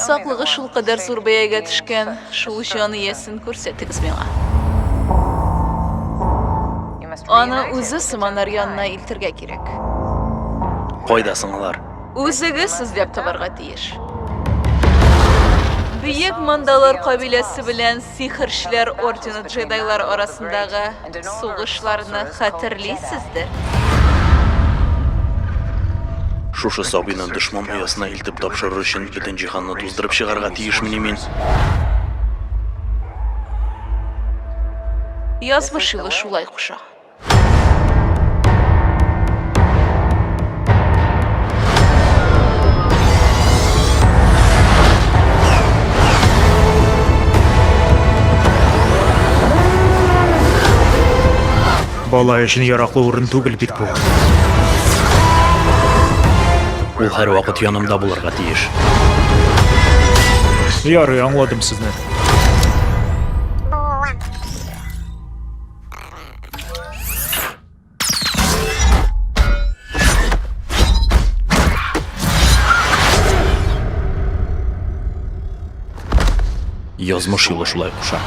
Саклыгы шулкадәр зур бәягә төшкән шул җан иясен күрсәтегез миңа. Аны үзе сыманнар янына илтергә кирәк. Кайда соң алар? Үзегез эзләп табарга тиеш. Бөек Мандалор кабиләсе белән Сихерчеләр ордены джедайлары арасындагы сугышларны хәтерлисездер? Шушы сабыйны дошман оясына илтеп тапшырыр өчен бөтен җиһанны туздырып чыгарга тиешмени мин? Язмыш юлы шулай куша. Бала өчен яраклы урын түгел бит бу. Ул һәрвакыт янымда булырга тиеш. Ярый, аңладым сезне. Язмыш юлы шулай куша.